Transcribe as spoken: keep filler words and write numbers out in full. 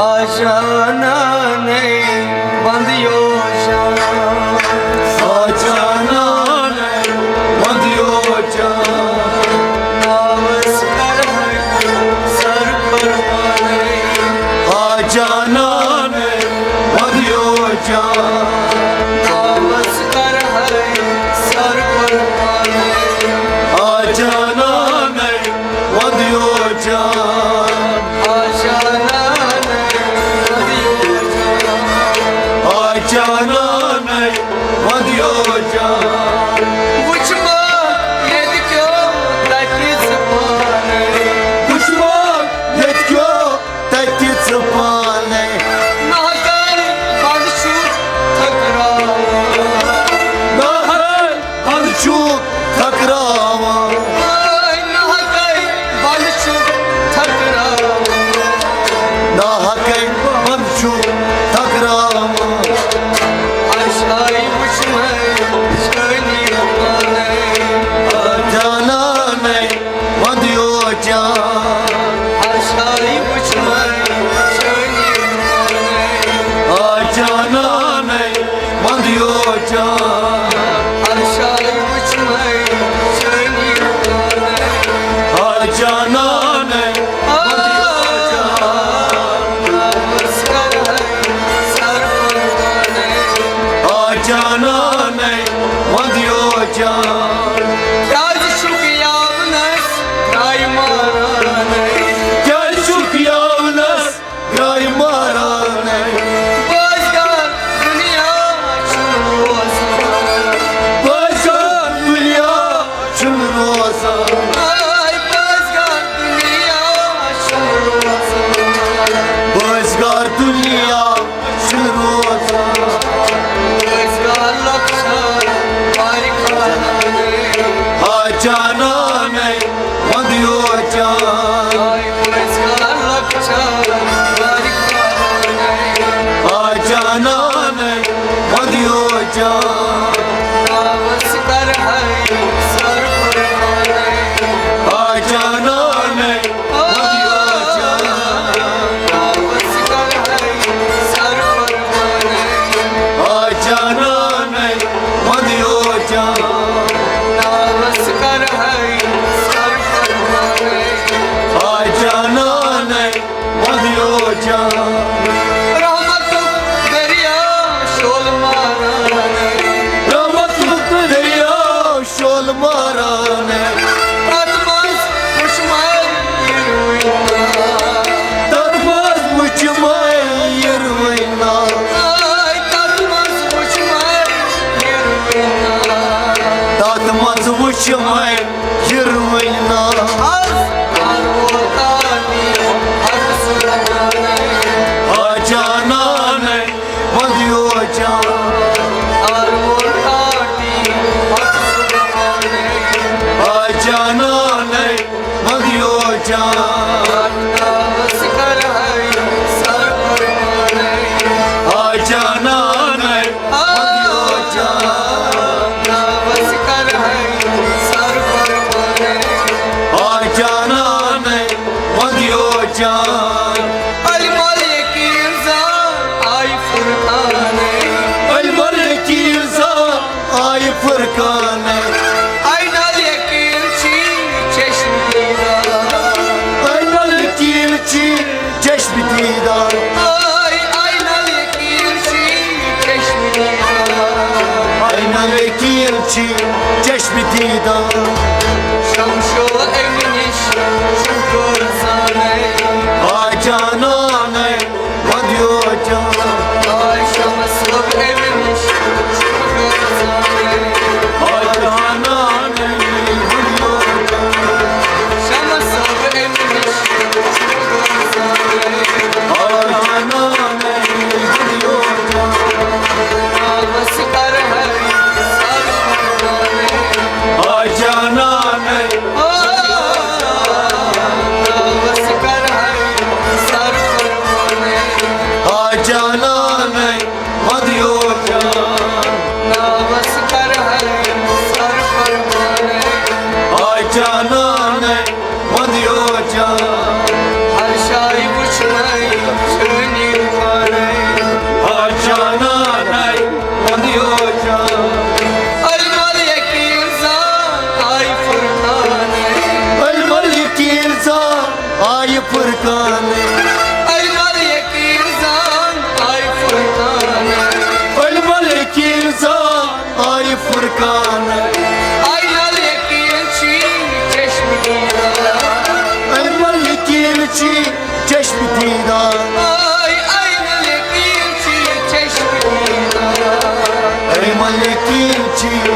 آ جانانَے وَندٕ یوجان۔ آ جانانَے وَندٕ یوجان۔ ناوَس کَرہَے سَر قۄربانَے۔ آ جانانَے وَندٕ یوجان۔ ناوَس کَرہَے سَر قۄربانَے۔ آ جانانَے وَندٕ یوجان۔ آ جانانَے وَندٕ یوجان۔ آ جانانَے وَندٕ یوجان۔ وٕچھ ما ییٚتہِ کیو تَتہِ ژٕ پانَے۔ وٕچھ ما ییٚتہِ کیو تَتہِ ژٕ پانَے۔ نہ ہَے بَنٛد چھُکھ تھٔکراوان۔ نہ ہَے بَنٛد چھُکھ تھٔکراوان۔ ہاے نہ ہَے بَنٛد چھُکھ تھٔکراوان۔ نہ ہَے بَنٛد چھُکھ تھٔکراوان۔ اَسہِ آے وٕچھنَے شٲنی پانَے۔ آ جانانَے وَندٕ یوجان۔ اَسہِ آے وٕچھنَے شٲنی پانَے۔ آ جانانَے وَندٕ یوجان۔ اَسہِ آے وٕچھنَے شٲنی پانَے۔ آ جانانَے وَندٕ یوجان۔ ناوَس کَرہَے سَر قۄربانَے۔ آ جانانَے وَندٕ یوجان۔ کیٛازِ چھُکھ یاونَس گرٛایہِ مارانَے؟ کیٛازِ چھُکھ یاونَس گرٛایہِ مارانَے؟ بٲزگار دُنیا چھُ روزان۔ بٲزگار دُنیا چھُنہٕ روزان۔ ہاے بٲزگار دُنیا چھُنہٕ روزان۔ بٲزگار دُنیا چھُنہٕ روزان۔ بٲزگار لۄکچار وارِ خانانَے۔ آ جانانَے وَندٕ یوجان۔ ہاے بٲزگار لۄکچار وارِ خانانَے۔ آ جانانَے وَندٕ یوجان۔ ناوَس کَرہَے سَر قۄربانَے۔ آ جانانَے وَندٕ یوجان۔ ناوَس کَرہَے سَر قۄربانَے۔ آ جانانَے وَندٕ یوجان۔ ناوَس کَرہَے سَر قۄربانَے۔ آ جانانَے وَندٕ یوجان۔ رحمتُک دریا شول مارانَے۔ رحمتُک دریا شول مارانَے۔ تَتھ منٛز وٕچھ مےٚ یِروٕنۍ ناو۔ تَتھ منٛز وٕچھ مےٚ یِروٕنۍ ناو۔ آے، تَتھ منٛز وٕچھ مےٚ یِروٕنۍ ناو۔ تَتھ منٛز وٕچھ مےٚ یِروٕنۍ ناو۔ آز کَرو تعمیٖر حق سُبحانَے۔ آ جانانَے وَندٕ یوجان۔ کَرو تعمیٖر حق سُبحانَے۔ آ جانانَے وَندٕ یوجان۔ ناوَس کَرہَے سَر قۄربانَے۔ آ جانانَے وَندٕ یوجان۔ ناوَس کَرہَے سَر قۄربانَے۔ آ جانانَے وَندٕ یوجان۔ علمَل یقیٖن زان آیہِ فرقانَے۔ علمَل یقیٖن زان آیہِ فرقانَے۔ عینَل یقیٖن چھی چشم دیٖدار۔ عینَل یقیٖن چھی چشم دیٖدار۔ آے عینَل یقیٖن چھی چشم دیٖدار۔ عینَل یقیٖن چھی چشم دیٖدار۔ شمشو اَمہِ نِش چھُ گُلزارَے۔ آ جانانَے وَندٕ یوجان۔ آے شمس صٲب اَمہِ نِش چھُ گُلزارَے۔ آ جانانَے وَندٕ یوجان۔ شمس صٲب اَمہِ نِش چھُ گُلزارَے۔ آ جانانَے وَندٕ یوجان۔ ناوَس کَرہَے سَر قۄربانَے۔ آ جانانَے۔ ناوَس کَرہَے سَر فرقان۔ علم الیقین زان آیہِ فرقان۔ علم الیقین زان آیہِ فرقان۔ عین الیقین چھی چشم دیدار۔ علم الیقین چھی چشم دیدار۔ آے عین الیقین چھی چشم دیدار۔ علم الیقین چھی